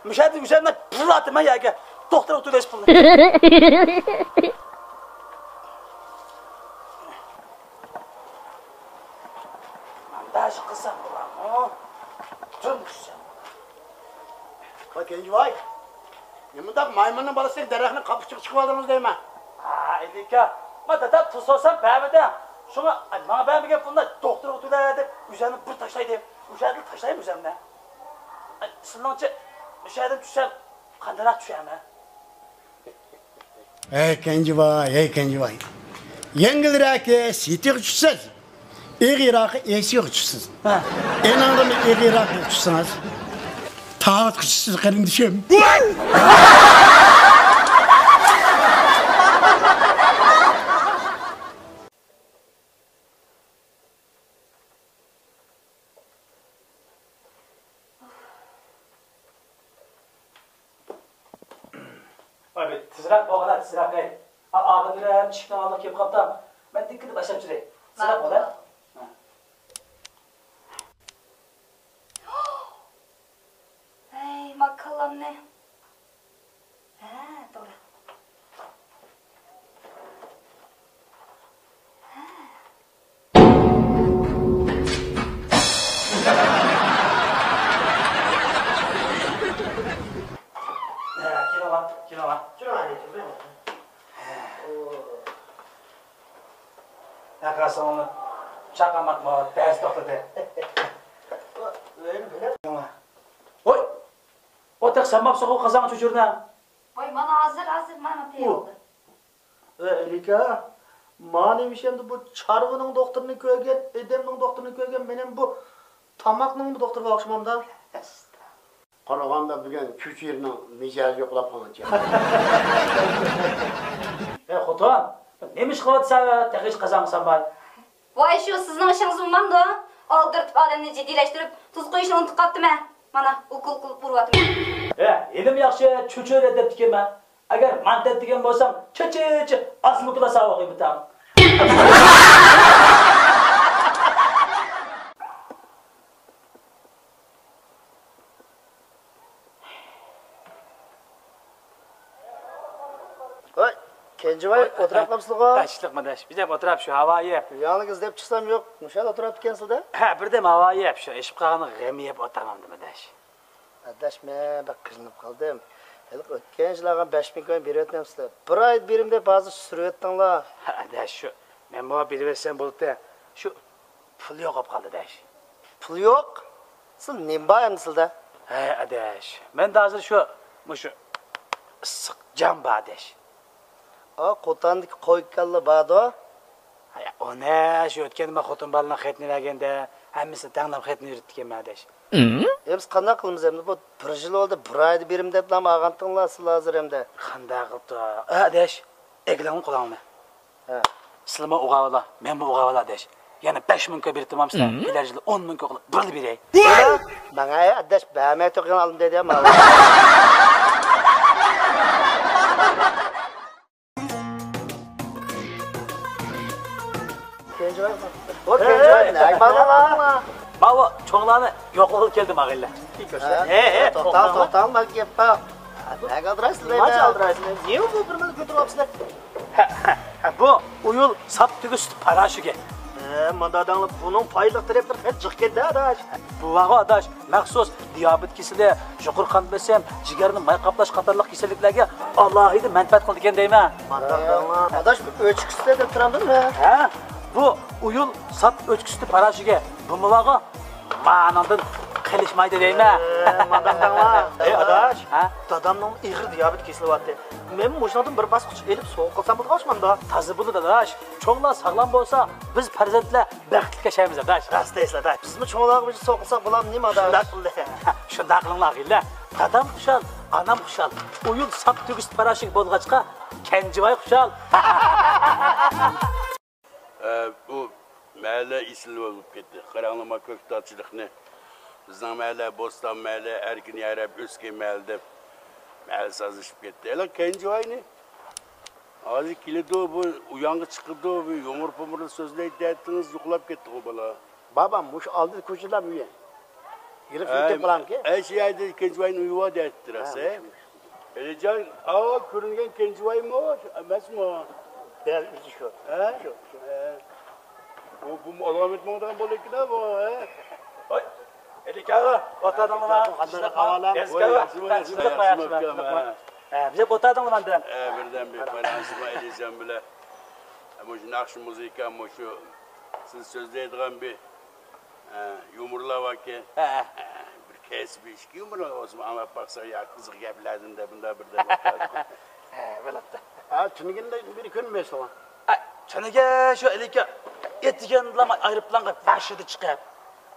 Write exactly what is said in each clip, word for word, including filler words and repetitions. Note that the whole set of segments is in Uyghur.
مۇشۇ يەردىن ئۆزۈمنى بۇراتىمەن يەرگە. دوختۇرغا تۆلەش پۇلى. مۇنداق قىلسام بولامۇ؟ تۇرمۇشسام. ۋاي كەنجىۋاي، نېمانداق مايمۇننىڭ بالىسىدەك دەرەخنى قاپقىچىغا چىقىۋالدىڭىز دەيمەن. ھا ئىلىكا، ما دادا پۇل سورىسام بەرمىدىڭ. شۇڭا، ئاي، ماڭا بەرمىگەن پۇلنى دوختۇرغا تۆلە دەپ ئۆزۈمنى بىر تاشلاي دەپ، ئۆزۈمنى تاشلايمۇ ئۆزۈمنى. ئاي، سىلىڭچە مۇشۇ يەردىن چۈشسەم قانداقراق چۈشەرمەن؟ ھەي كەنجىۋاي، ھەي كەنجىۋاي. يەڭگىلرەكى سېتىغا چۈشىسىز، ئېغىرراقى ئېسىغا چۈشىسىز. ھە. ئېنىڭدىنمۇ ئېغىرراقىغا چۈشسىڭىز، تاغۇتقا چۈشىسىز، قېرىندىشىم. ۋاي، بىر تېزرەك بولغىنا، تېزرەك، ھەي. ئا، ئاغىنىلەر ئىشىكنىڭ ئالدىغا كېلىپ قاپتۇ. مەن دىككىدە باشلاپ چىقاي. تېزرەك بول، ھە. ھەي، ماكالامنى. ھە، توغرا. كىنوغا، كىنوغا. كىنوغا. ھە، قارىساڭلار، چاقماقمۇ دەرس توختىدى. ۋوي، ئۇ تېخى سالماپسىغۇ قازانغا چۆچۈرىنى. ۋاي، مانا ھازىر، ھازىر مانا تېيىلدى. ئە، ئېلىكا، مانا نېمىش ئەمدى بۇ چارۋىنىڭ دوختۇرىنى كۆرگەن، ئادەمنىڭ دوختۇرىنى كۆرگەن، مېنىڭ بۇ تاماقنىڭمۇ دوختۇرىغا ئوخشىمامدا؟ قارىغاندا بۈگۈن چۆچۈرىنىڭ مىجەزى يوقلاپ قالغانچە. ئە، خوتۇن، نېمە ئىش قىلىۋاتىسەن، تېخى ھېچ قازانغا سالماي؟ ۋاي، شۇ سىزنىڭ ئىشىڭىزمۇ ماندۇ؟ ئالدىرىتىپ ئادەمنى جىددىيلەشتۈرۈپ، تۇز قۇيۇشنى ئۇنتۇپ قاپتىمەن. مانا، ئوكۇل قىلىپ ئۇرۇۋاتىمەن. ھە، ھېلىمۇ ياخشى چۆچۈرە دەپتىكەنمەن. ئەگەر مانتەت دېگەن بولساڭ، چېچىچە ئاسما كۇلا ساۋاق ئېمىتەڭ. ۋاي، كەنجىۋاي، ئولتۇراپ قاپسىلىغۇ؟ تاشلىقما داش، بىزەم ئولتۇراپ شۇ ھاۋا يەپ. ياڭلىق ئىزدەپ چىقسام يوق، مۇشۇ يەردە ئولتۇرۇپتىكەنسىلە. ھە، بىردەم ھاۋا يەپ، شۇ ئېشىپ قالغان غەم يەپ ئولتۇرمامدىمۇ داش. ئاداش، مەن بەك قىينىلىپ قالدىم. ھېلىقى ئۆتكەن يىل ئالغان بەش مىڭ كوينى بېرىۋەتمەمسىلەر؟ بىر ئايدا بېرىمەن دەپ ھازىر سۈرۈۋەتتىڭلار. ھە، ئاداش، شۇ مەنمۇ بېرىۋەتسەم بولدى. شۇ پۇل يوق بولۇپ قالدى، ئاداش. پۇل يوق؟ سىلە نېمە بار ئەمدى سىلىدە؟ ھەي، ئاداش، مەندە ھازىر شۇ، مۇشۇ ئىسسىق جام بار، ئاداش. ئا، قوتاندىكى قوي كاللا باردۇ. ھەي، ئۇنى شۇ ئۆتكەندە مەن خوتۇن بالىنىڭ خېتىنى بەرگەندە، ھەممىسىنى تەڭلەپ خېتىنى يۈرۈتتىكەنمەن، ئاداش. ئەمىسە قانداق قىلىمىز ئەمدى؟ بۇ بىر يىل بولدى، بىر ئايدا بېرىمەن دەپلا ئالغانتىڭلار سىلە ھازىر ئەمدى. قانداق قىلىپ تۇر؟ ئا، ئاداش، ئەگلەڭ قۇلاڭنى. ھە. سىلىمۇ ئۇغاۋالا، مەنمۇ ئۇغاۋالا ئاداش. يەنە بەش مىڭ كوي بېرىپ تۇرمامسىلەر؟ مەن كۆپ بېرەي. ماڭا ئاداش بەرمەي تۇرغىن ئالدىم دەيدۇ ماۋۇ. كەنجىۋاي. ئو، كەنجىۋاي، نەگە ماڭا؟ ماۋۇ چوڭلارنى يوقلىغىلى كەلدىم ئاغىنىلەر. ھە، ھە، توختاڭ، توختاڭ، ماڭا گەپ بار. نەگە ئالدىرايسىز؟ نېمە ئالدىرايسىز؟ نېمە بۇ بىر مىللەت كۆتۈرۈۋاپسىلەر؟ ھە، ھە، ھە، بۇ ئۇيۇل ساپ تۈگۈ سۈت پاراشوكى. ھە، مانداق دەڭلار، بۇنىڭ پايدىلىق تەرەپلىرى خېلى جىق ئىكەن-دە، ئاداش. بۇ بارغۇ، ئاداش، مەخسۇس دىيابېت كېسىلى، يۇقىرى قان بېسىم، جىگەرنى ماي قاپلاش قاتارلىق كېسەللىكلەرگە ئالاھىدە مەنپەئەت قىلىدىكەن دەيمەن. مانداق دەڭلار. ئاداش، بۇ ئۆچكە سۈتى دەپ تۇرامدىمۇ؟ ھە، بۇ ئۇيۇل ساپ ئۆچكە سۈتى پاراشوكى. بۇمۇ بارغۇ، مانىڭدىن قېلىشمايدۇ دەيمەن. ھە، مانداق دەڭلار. ئەي، ئاداش، ھە؟ دادامنىڭ ئېغىر دىيابېت كېسىلى بارتى. مەنمۇ مۇشۇنىڭدىن بىر باسقۇچ ئېلىپ سوۋغا قىلسام بولىدىغۇ مانداق؟ تازا بولىدۇ، ئاداش. چوڭلار ساغلام بولسا، بىز پەرزەنتلەر بەختلىك ياشايمىز، ئاداش. راست دەيسىز، ئاداش. بىزمۇ چوڭلارغا بىر سوۋغا قىلساق بولامدۇ نېمە، ئاداش؟ شۇنداق قىلىڭ. شۇنداق قىلىڭلار، ئاغىنىلەر. دادام خۇشال، ئانام خۇشال. ئۇيۇل ساپ تۈگۈ سۈت پاراشوكى بولغاچقا، كەنجىۋاي خۇشال. ئە، بۇ مەھەللە ئېسىل بولۇپ كەتتى. قاراڭلىما كۆكتاتچىلىقنى. بىزنىڭ مەھەللە، بوستان مەھەللە، ئەركىن يايراپ ئۆسكەن مەھەللە دەپ مەھەللە سازلىشىپ كەتتى. ھېلىقى كەنجىۋاينى ھازىر كېلىدۇ، بۇ ئۇيانغا چىقىدۇ، بۇ يۇمۇر پۇمۇرلا سۆزلەيدۇ دەيتتىڭىز، يوقلاپ كەتتىغۇ بالا. بابام، مۇشۇ ئالدىدا كوچىدا ئۆيى. يىلقى شۇنى تېپىپ قالامكى؟ ئەي، شۇ يەردە كەنجىۋاينىڭ ئۆيى بار دەيتتى راست، ھە؟ ئەلىجان، ئاۋۇ كۆرۈنگەن كەنجىۋايمۇ؟ ئەمەسمۇ؟ دەل ئۆزى شۇ. ھە؟ شۇ، شۇ. ھە. بۇ، بۇ ئالامەت ماڭىدىغان بولىدىكىن بۇ، ھە؟ ۋاي، ئەلىكا ئاغا، ئولتۇردۇڭلارمۇ؟ قانداق ئەھۋالىڭ؟ ياخشى، ياخشى، ياخشى، ياخشى. ھە، بىز ئولتۇردۇق مانا. ھە، بىردەم بىر پاراڭلىشىپ ئەلىجان بىلەن. ھە، مۇشۇ ناخشا مۇزىكا، مۇشۇ سىز سۆزلەيدىغان بىر ھە، يۇمۇرلار باركەن. ھە، ھە. ھە، بىر كەسپى ئىككى يۇمۇرلار بولسىمۇ ئاڭلاپ باقسا يا قىزىق گەپلەردىن دەپ بۇنداق بىردەم بولۇپتۇ. ھە، بولۇپتۇ. ھە، تۈنۈگۈندە بىر كۆرۈنمەيسىز. ھە، تۈنۈگۈن شۇ ئەلىكا ئەتىگەندىلا ئايروپىلانغا ۋاھشىدا چىقىپ،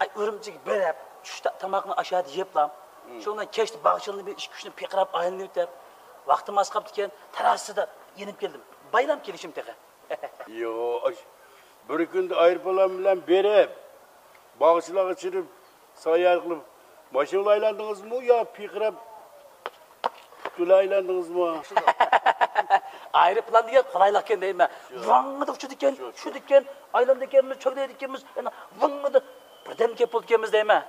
ئاي، ئۈرۈمچىگە بېرىپ، چۈشتە تاماقنى ئاشۇ يەردە يەپلا. شۇنىڭ بىلەن كەچتە باغچىنى بىر ئىككى كۈچنى پىرقىراپ ئايلىنىۋېتىپ، ۋاقتىم ئاز قاپتىكەن، تېرراسىدا يېنىپ كەلدىم. بايلام كېلىشىم تېخى. يوق، بىر كۈندە ئايروپىلان بىلەن بېرىپ، باغچىلارغا چىرىپ، ساياھەت قىلىپ، ماشىنىلا ئايلاندىڭىزمۇ يا پىرقىراپ ئۇتۇلا ئايلاندىڭىزمۇ؟ ئايروپىلان دېگەن قولايلىقكەن دەيمەن. شۇ. ۋاڭڭىدە ئۇچىدىكەن، شۇ، شۇ. چۈشىدىكەن، ئايلىنىدىكەنمىز، چۆگىلەيدىكەنمىز، يەنە ۋاڭڭىدە بىردەم كەپ بولىدىكەنمىز دەيمەن.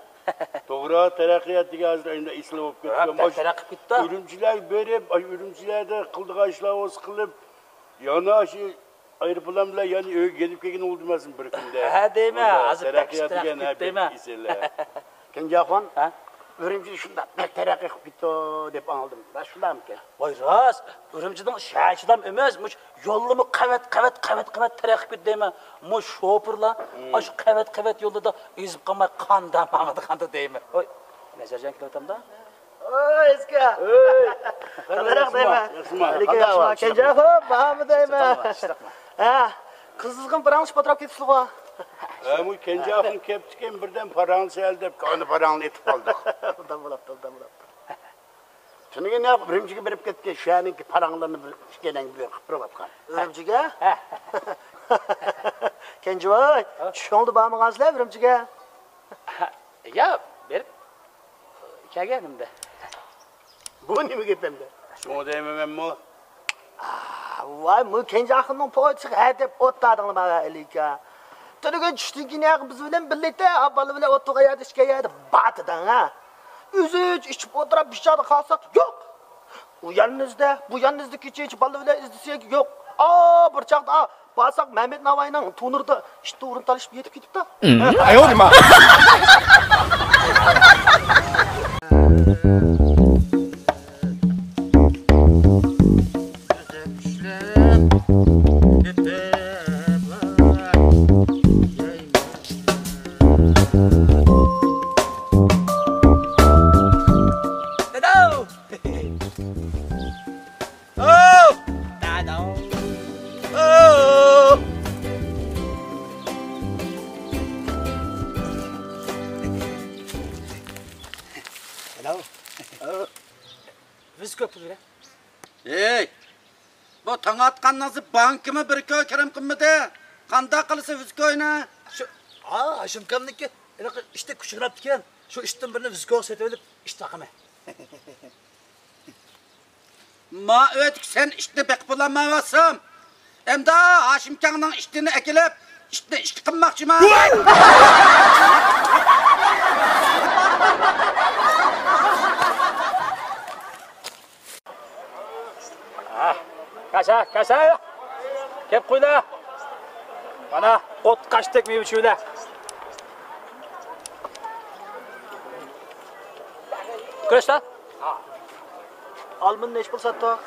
توغرا، تەرەققىيات دېگەن ھازىر ئەمدى ئېسىل بولۇپ كەتتى. ھە، تەرەققىي قىپتۇ. ئۈرۈمچىلەرگە بېرىپ، ئاي، ئۈرۈمچىلەردە قىلىدىغان ئىشلار بولسا قىلىپ، يەنە شۇ ئايروپىلان بىلەن يەنە ئۆيگە يېنىپ كەلگىلى بولدى دېمەسمۇ بىر كۈندە. ھە دەيمەن، ھازىر بەك تەرەققىيات دېگەن، ھە، بەك ئېسىل. كەنجىخان، ھە؟ ئۈرۈمچى شۇنداق بەك تەرەققىي قىلىپ كېتىپتۇ دەپ ئاڭلىدىم. راست شۇنداقمىكەن؟ ۋاي راست، ئۈرۈمچىنىڭ شەھەرچىلام ئەمەس، مۇشۇ يوللىرىمۇ قەۋەت، قەۋەت، قەۋەت، قەۋەت تەرەققىي قىلىپ كېتىپتۇ دەيمەن. مۇشۇ شوپۇرلار ئاشۇ قەۋەت، قەۋەت يوللىرىدا ئېزىپ قالماي قانداق ماڭىدىغاندۇ دەيمەن. ۋاي، نەزەرجان كېلىۋاتامدا؟ ئوي، ئىسكا. قانداق دەيمەن؟ ياخشىمۇ؟ لېكىن قانداق ئەھۋال؟ كەنجىخان، بارمۇ دەيمەن؟ ھە، قىزىغىن پاراڭلىشىپ ئولتۇرۇپ كېتىسىزغۇ؟ ھە، بۇ كەنجىخان كەپتىكەن، بىردەم پاراڭلىشايلى دەپ، كاۋىنى پاراڭلىنى ئېتىپ قالدۇق. ئوبدان بولاپتۇ، ئوبدان بولاپتۇ. تۈنۈگۈن ئۈرۈمچىگە بېرىپ كەتكەن، شۇ يەرنىڭكى پاراڭلىرىنى بىر ئىككىيلەن بىر قىلىپ بېرىۋاتقان. ئۈرۈمچىگە؟ ھە. كەنجىۋاي، چۈشۈڭدە بارمىغانسىلەر ئۈرۈمچىگە؟ يا، بېرىپ كەلگەنىمدە. بۇ نېمە گەپ ئەمدى؟ شۇڭا دەيمەن مەنمۇ. ۋاي، مۇ كەنجى ئاخۇننىڭ پوچىقى ھە دەپ ئولتۇردۇڭلارمۇ ئەلىكا؟ تۈنۈگۈن چۈشتىن كېيىن ھەققى بىز بىلەن بىللىتە، بالا بىلەن ئولتۇرغان يەردە ئىچكەن يەردە باتىدىڭ ھە؟ ئۆزىچە ئىچىپ ئولتۇرۇپ بىر چاغدا قالساق يوق. ئۇ يەرنى ئىزدە، بۇ يەرنى ئىزدە، كېچىچە بالا بىلەن ئىزدىسەك يوق. ئا، بىر چاغدا، ئا، بارساق مەمەت ناۋاينىڭ تونۇرىدا ئىت توغرىنى تالىشىپ يېتىپ كېتىپتۇ. ئاياۋدىما. داداو! ئوو! داداو! ئوو! داداو! ئوو! ۋىسكوي پۇل بېرە. ھېي! بۇ تاڭ ئاتقاندىن بانكىمۇ بىر كوي كىرىم قىلمىدى. قانداق قىلىسىز ۋىسكوينى؟ شۇ، ھا، ھاشىمكامنىڭكى ھېلىقى ئىتى كۈچۈكرەپتىكەن. شۇ ئىتتىن بىرنى ۋىسكويغا سېتىۋېلىپ ئىت باقىمەن. ما ئۆيدىكى سەن ئىتنى بېقىپ بولالمايۋاتسام، ئەمدى ھاشىمكاڭنىڭ ئىتىنى ئەكېلىپ، ئىتنى ئىتكە قىلماقچىمەن. ھە، كاسا، كاسا. كەپ قويلا. مانا، ئوت قاشتەك مېۋە چۈۋىلە. كۆرۈشتە؟ ئالمىنى نەچچە پۇل ساتتۇق؟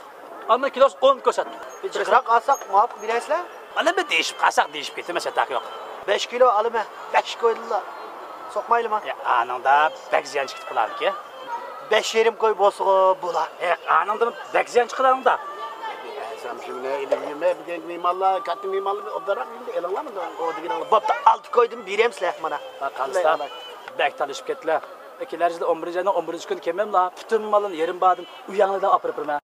ئالما كىلوسى ئون كوي ساتتۇق. بىر جىقراق ئالساق مۇۋاپىق بېرەيسىلەر؟ مانا بىر دېيىشىپ قالساق دېيىشىپ كېتىمىز، چاتاق يوق. بەش كىلو ئالىمەن، بەش كويدىنلا سوقمايلىما؟ يا، ئانىڭدا بەك زىيان چىقىپ قالارمىكىن؟ بەش يېرىم كوي بولسىغۇ بولا. ياق، ئانىڭدىن بەك زىيان چىقىدۇ ئانىڭدا. ئەزەم جۈملە ئېلىپ يۈرمە، بۈگۈنكى مېھمانلار، كاتتا مېھمانلار، ئوبدانراق يۈرمە، ئېلىڭلار مۇنداق. ئۇ دېگىنىڭلار بوپتۇ، ئالتە كويدىن بېرەمسىلەر مانا. قارىسا، بەك تالىشىپ كەتتىلە. كېلەر يىلى ئون بىرىنچى ئاينىڭ ئون بىرىنچى كۈنى كەلمەملا، پۈتۈن مالنى يېرىم باھادىن ئۆيۈڭلارغا ئاپىرىپ بېرىمەن.